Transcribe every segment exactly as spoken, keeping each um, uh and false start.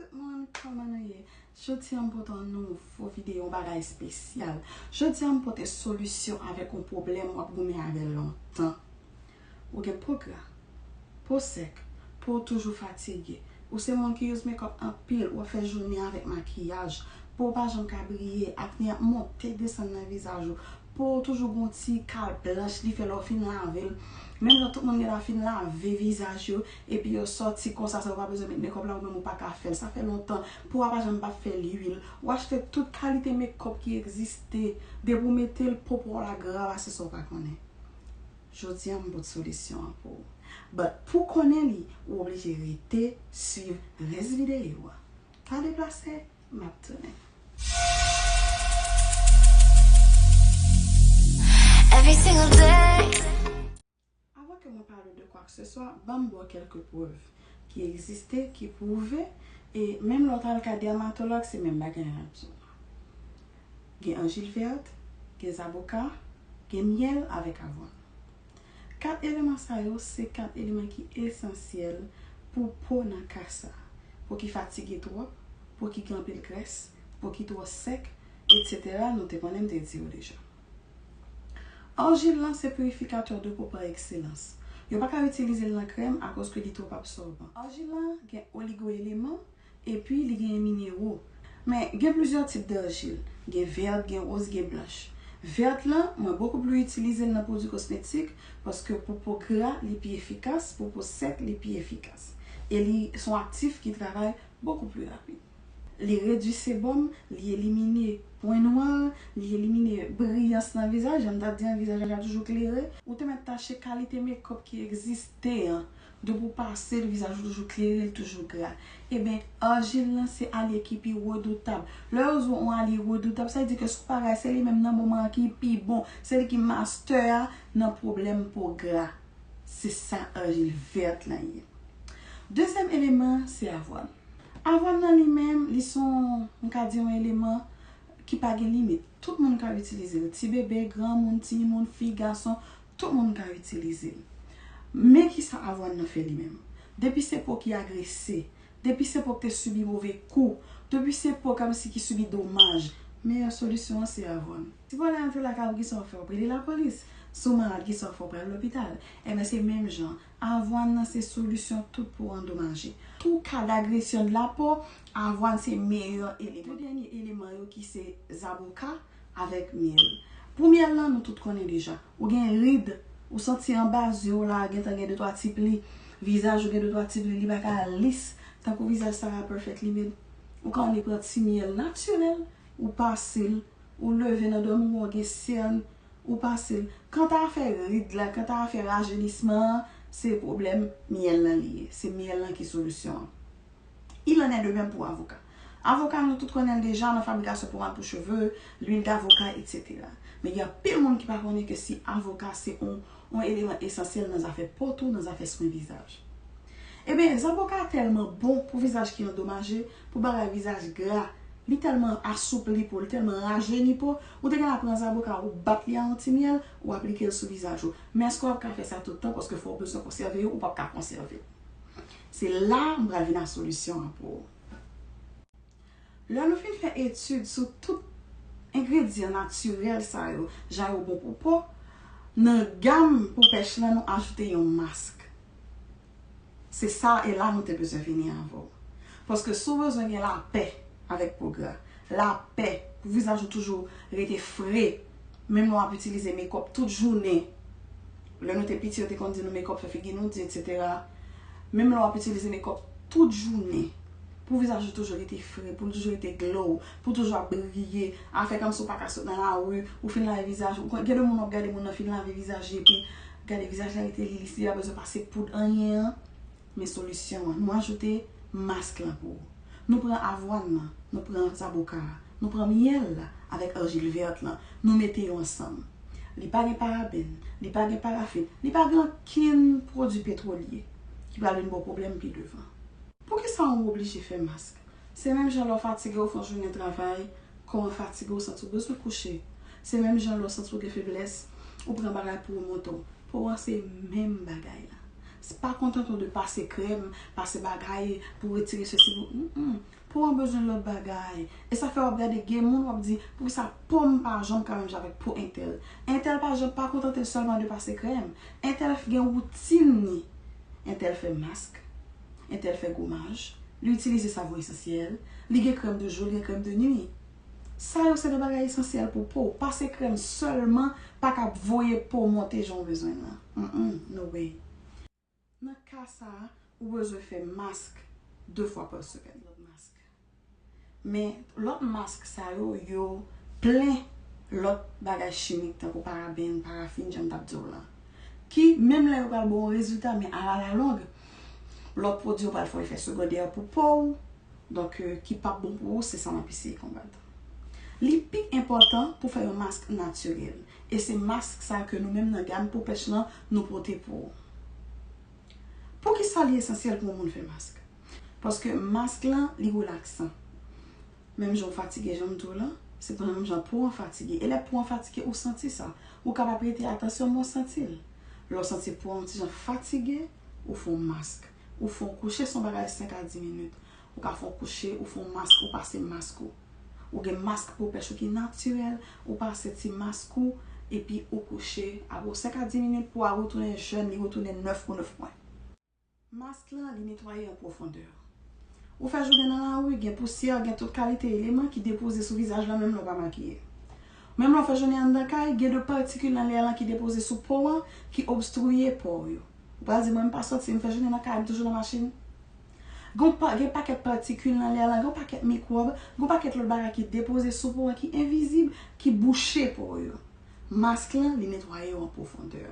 Tout moun, kòman nou ye? Jodi a m pote yon nouvo videyo, yon bagay espesyal. Jodi a m pote solisyon avèk yon pwoblèm w ap goumen avè l lontan. Ou gen po gra, po sèk, po w toujou fatige. Ou se moun ki use makeup anpil, w ap fè jounen avèk makiyaj. Po w pa janm ka briye, akne ap monte desann nan vizaj ou. Po w toujou gon ti kal blanch li fè lè w fin lave l. Menm jan tout moun gentan fin lave vizaj yo, epi yo sòti konsa san yo pa bezwen met makeup la, ou menm ou pa ka fè l. Sa fè lontan. Po w pa janm pa fè lwil. Ou achte tout kalite makeup ki egziste. Depi w mete l, po pa w la gra pase sa w pa konnen. Jodi a, m pot solisyon an pou ou. But pou konnen li, ou oblije rete swiv rès videyo a. Pa deplase, m ap tounen. Every single day. Avan ke mwen pale de kwakseswa, ban m ba w kèlke prèv ki egziste, ki pwouve, e menm lè w t al ka dèmatològ, se menm bagay la ap di w. Gen anjil vèt, gen zaboka, gen myèl avèk avwàn. Kat eleman sa yo se kat eleman ki esansyèl pou po nan ka sa. Po ki fatige twòp, po ki gen anpil grès, po ki twò sèk, etsetera. Nou te konnen, m te di w deja. Anjil lan se purifikatè de po pa ekselans. Yo pa ka itilize l nan krèm akoz ke li twòp absòban. Anjil lan gen oligoeleman epi li genyen minero. Men gen plizyè tip de anjil. Gen vèt, gen woz, gen blanch. Vèt lan, mwen bokou pli itilize l nan pwodui kosmetik paske pou po gra, li pi efikas, pou po sèk, li pi efikas. E li se yon aktif ki travay bokou pli rapid. Li redui sebòm, li elimine pwen nwa, li elimine briyans nan vizaj, jan m t ap di an, vizaj la toujou klere. Ou te mèt tache kalite makeup ki egziste an, depi w pase l, vizaj ou toujou klere, li toujou gra. Ebyen, anjil lan se alye ki pi redoutab. Lè yo di w yon alye redoutab, sa vle di ke se yon bagay, se li menm nan moman an ki pi bon, se li ki master a nan pwoblèm po gra. Se sa anjil vèt lan ye. Dezyèm eleman, se avwàn. Avwàn nan li menm, li se yon, m ka di yon eleman ki pa gen limit. Tout moun ka itilize l. Ti bebe, granmoun, timoun, fi, gason, tout moun ka itilize l. Men kisa avwàn nan fè li menm? Depi se po ki agrese, depi se po ki te sibi move kou, depi se po kòmsi ki sibi domaj, meyè solisyon an se avwàn. Si w antre lakay ou, kisa w fè? W ap rele lapolis. Si w malad, kisa w fè? W pral lopital. Ebyen, se menm jan. Avwàn nan se solisyon tout po andomaje. Tout ka d'agression de la peau, avwàn se meyè eleman. De dènye eleman yo ki se zaboka avèk myèl. Pou myèl lan, nou tout konnen deja. Ou gen rid, ou santi anba zye w la, gentan gen de twa ti pli. Vizaj ou gen de twa ti pli, li pa ka lis. Tankou vizaj Sarah Perfect li menm. Ou ka annik pran ti myèl natirèl, ou pase l, ou leve nan dòmi, ou gen sèn, ou pase l. Kanta afè rid la, kanta afè rajenisman an, se pwoblèm myèl lan li ye. Se myèl lan ki solisyon an. Il en est de même pou avoka. Avoka, nou tout konnen l deja nan fabrikasyon pomad pou cheve, lwil davoka, etsetera. Men gen anpil moun ki pa konnen ke si avoka se yon, yon eleman esansyèl nan zafè po tou, nan zafè swen vizaj. Ebyen, zaboka tèlman bon pou vizaj ki andomaje, pou bagay vizaj gra, li tèlman asoupli po, li tèlman rajeni po, ou te gentan pran zaboka, ou bat li a yon ti myèl, ou aplike l sou vizaj ou. Men èske w ap ka fè sa tout tan? Paske fò w bezwen konsève yo, ou p ap ka konsève. Se la m pral vin a solisyon an pou ou. Lè nou fin fè etid sou tout engredyan natirèl sa yo, jan yo bon pou po, nan gam pou pèch lan, nou ajoute yon mask. Se sa e la nou te bezwen vini avè w. Paske si w bezwen gen lapè avèk po gra, lapè pou vizaj ou toujou rete fre, menm lè w ap itilize makeup tout jounen. Lè nou te piti, yo te konn di nou makeup fè figi nou di, etsetera. Menm lè w ap itilize makeup tout jounen, pou vizaj ou toujou rete fre, pou l toujou rete glow, pou w toujou ap briye, afè kòmsi w pa ka sot nan lari, ou fin lave vizaj ou. Gen de moun w ap gade moun nan fin lave vizaj li, epi gade vizaj la rete li lis, li pa bezwen pase poud anyen an. Men solisyon an, nou ajoute mask lan pou ou. Nou pran avwàn nan, nou pran zaboka a, nou pran myèl la avèk anjil vèt lan, nou mete yo ansanm. Li pa gen paraben, li pa gen parafen, li pa gen okenn pwodui petwolye ki pral vin ba w pwoblèm pi devan. Poukisa w oblije fè mask? Se menm jan lè w fatige, ou fè yon jounen travay, kò w fatige, ou santi w bezwen kouche. Se menm jan lè w santi w gen feblès, ou pran bagay pou remonte w. Po w an se menm bagay la. Se pa kontante w de pase krèm, pase bagay pou retire sesi, pou, mm, po an bezwen lòt bagay. E sa fè w ap gade gen moun, w ap di, "Poukisa po m pa janm ka menm jan avèk po entèl?" Entèl pa janm pa kontante l sèlman de pase krèm. Entèl gen woutin li. Entèl fè mask. Entèl fè gomaj. Li itilize savon esansyèl. Li gen krèm de jou, li gen krèm de nwi. Sa yo se de bagay esansyèl pou po w. Pase krèm sèlman pa ka voye po w monte jan w bezwen l lan. Mm, mm, no way. Nan ka sa a, ou bezwen fè mask de fwa pa semèn. Lòt mask. Men lòt mask sa yo, yo plen lòt bagay chimik tankou paraben, parafin, jan m t ap di w lan. Ki, menm lè yo pral ba w rezilta, men alalalong, lòt pwodui yo pral fè efè segondè pou po w, donk, euh, ki p ap bon pou ou, se sa m ap eseye konbat. Li pi enpòtan pou fè yon mask natirèl. E se mask sa ke nou menm nan gam Po Pèch lan, nou pote pou ou. Poukisa li esansyèl pou yon moun fè mask? Paske mask lan, li relaksan. Menm jan w fatige, jan m di w lan, se menm jan po an fatige. E lè po an fatige, ou santi sa. Ou kapab rete atansyon, men w santi l. Lè w santi po an yon ti jan fatige, ou fè yon mask. Ou fè yon kouche, se yon bagay senk a dis minit. Ou ka fè yon kouche, ou fè yon mask, ou pase mask ou. Ou gen mask Po Pèch ou ki natirèl, ou pase ti mask ou, epi ou kouche. Apre senk a dis minit, po a retounen jèn, li retounen nèf kou nèf pwen. Mask lan, li netwaye an pwofondè. Ou fè jounen nan lari, gen pousyè, gen tout kalite eleman ki depoze sou vizaj lan menm lè w pa makiye. Menm lè w fè jounen anndan kay, gen de patikil nan lè lan ki depoze sou po an, ki obstriye po w yo. Ou pral di, "Mwen, m pa sòti, m fè jounen nan kay, m toujou nan machin." Gen pa, gen pakèt patikil nan lè lan, gen pakèt mikwòb, gen pakèt lòt bagay ki depoze sou po an, ki envizib, ki bouche po w yo. Mask lan, li netwaye w an pwofondè.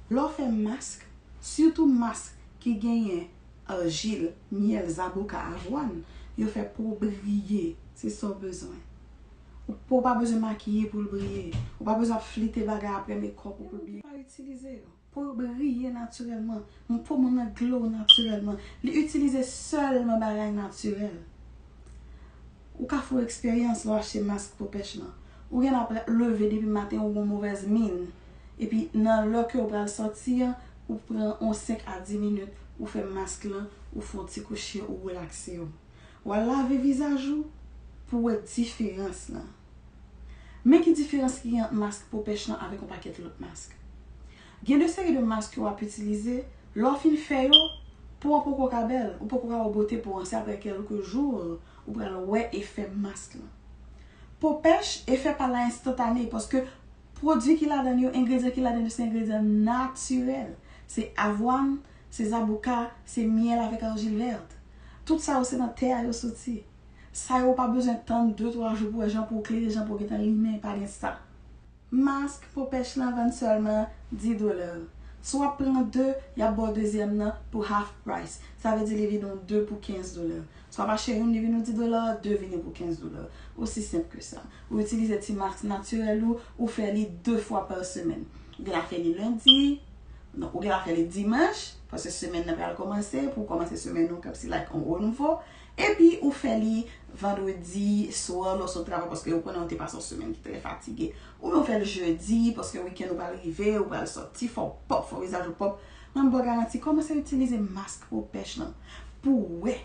Lè w fè mask, sitou mask ki genyen ajil, myèl, zaboka, avwàn, yo fè po w briye. Se sa w bezwen. Ou, po w pa bezwen makiye pou l briye. Ou pa bezwen ap flite bagay apre mekòp ou pou l briye. Pa itilize yo. Po w briye natirèlman. Po moun nan glow natirèlman. Li itilize sèlman bagay natirèl. Ou ka fè yon eksperyans lè w achte mask Po Pèch lan. Ou gen ap leve depi maten, ou gon movèz min. Epi nan lè ke w pral sòti an, ou pran yon senk a dis minit, ou fè mask lan, ou fè yon ti kouche, ou relakse w. W al lave vizaj ou pou w wè diferans lan. Men ki diferans ki gen ant mask Po Pèch lan avèk yon pakèt lòt mask. Gen de seri de mask ke w ap itilize, lè w fin fè yo, po an poko ka bèl, ou poko ka wè bote po an, se apre kèlke jou ou pral wè efè mask lan. Po Pèch, efè pa l la enstantane, paske pwodui ki ladan l yo, engredyan ki ladan l yo, se engredyan natirèl. Se avwàn, se zaboka, se myèl avèk arjil vèt. Tout sa yo se nan tè a yo soti. Sa yo ou pa bezwen tann de twa jou pou wè jan po w klere, jan po w gentan limen, pa gen sa. Mask Po Pèch lan vann sèlman dis dola. Si w ap pran de, y ap ba w dezyèm nan pou half price. Sa vle di li vin yon de pou kenz dola. Si w ap achte youn, li vin yon dis dola, de vin yon pou kenz dola. Osi senp ke sa. Ou itilize ti mask natirèl ou, ou fè li de fwa pa semèn. Ou gen dwa fè li lendi, non, ou gen dwa fè li dimanch, paske semèn nan pral kòmanse, pou w kòmanse semèn ou, kòmsi like on renouveau. Epi ou fè li vandredi swa lè w sot travay, paske ou konnen ou te pase yon semèn ki trè fatige. Oubyen ou fè l jedi, paske wikenn ou pral rive, ou pral sòti, fò w pwòp, fò vizaj ou pwòp. Mwen m ba w garanti, kòmanse itilize mask Po Pèch lan pou w wè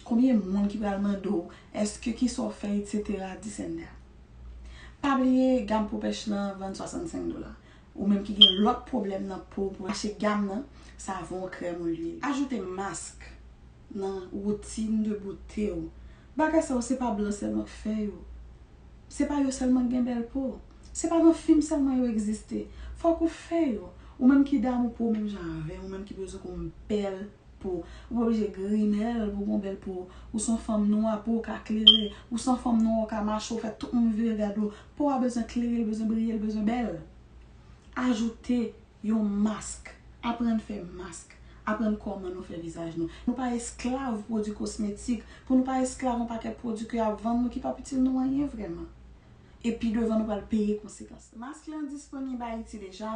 konbyen moun ki pral mande w, èske kisa w fè, etsetera, this and that. Pa bliye, gam Po Pèch lan vann swasannsenk dola. Ou menm ki gen lòt pwoblèm nan po w, pou achte gam nan, savon, krèm ou lwil. Ajoute mask nan woutin de bote w. Bagay sa yo, se pa blan sèlman k fè yo. Se pa yo sèlman k gen bèl po. Se pa nan fim sèlman yo egziste. Fòk ou fè yo. Ou menm ki damou po w menm jan avè m, ou menm ki bezwen gon bèl po. Ou pa oblije grimèl pou gon bèl po. Ou se yon fanm nwa, po w ka klere. Ou se yon fanm nwa, ou ka mache, ou fè tout moun vire gade w. Po w a bezwen klere, l bezwen briye, l bezwen bèl. Ajoute yon mask. Aprann fè mask. Aprann kòman nou fè vizaj nou. Nou pa esklav pwodui kosmetik. Pou nou pa esklav yon pakèt pwodui ke y ap vann nou ki p ap itil nou anyen vrèman. E pi devan nou pral peye konsekans. Mask lan disponib Ayiti deja,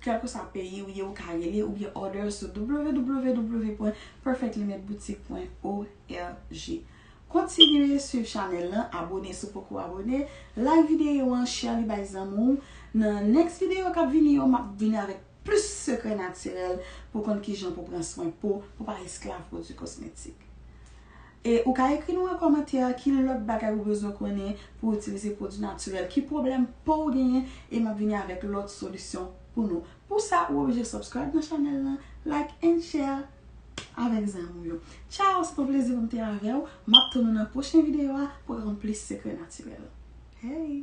kèlkeswa peyi w ye, ou ka rele oubyen order sou w w w pwen perfect limit boutique pwen o r g. Kontinye swiv chanèl lan, abone si w poko abone, like videyo an, share li bay zanmi w. Nan next videyo k ap vini yo, m ap vini avèk Plis sekrè natirèl pou konn kijan pou pran swen po, pou pa esklav pwodui kosmetik. E ou ka ekri nou an kòmantè ki lòt bagay ou bezwen konnen pou itilize pwodui natirèl, ki pwoblèm po ou genyen, e m ap vini avèk lòt solisyon pou nou. Pou sa, ou oblije subscribe nan chanèl lan, like and share avèk zanmi w yo. Tchao, se te yon plezi pou m te avè w. M ap tann ou nan pwochen videyo a pou konn plis sekrè natirèl. Hey!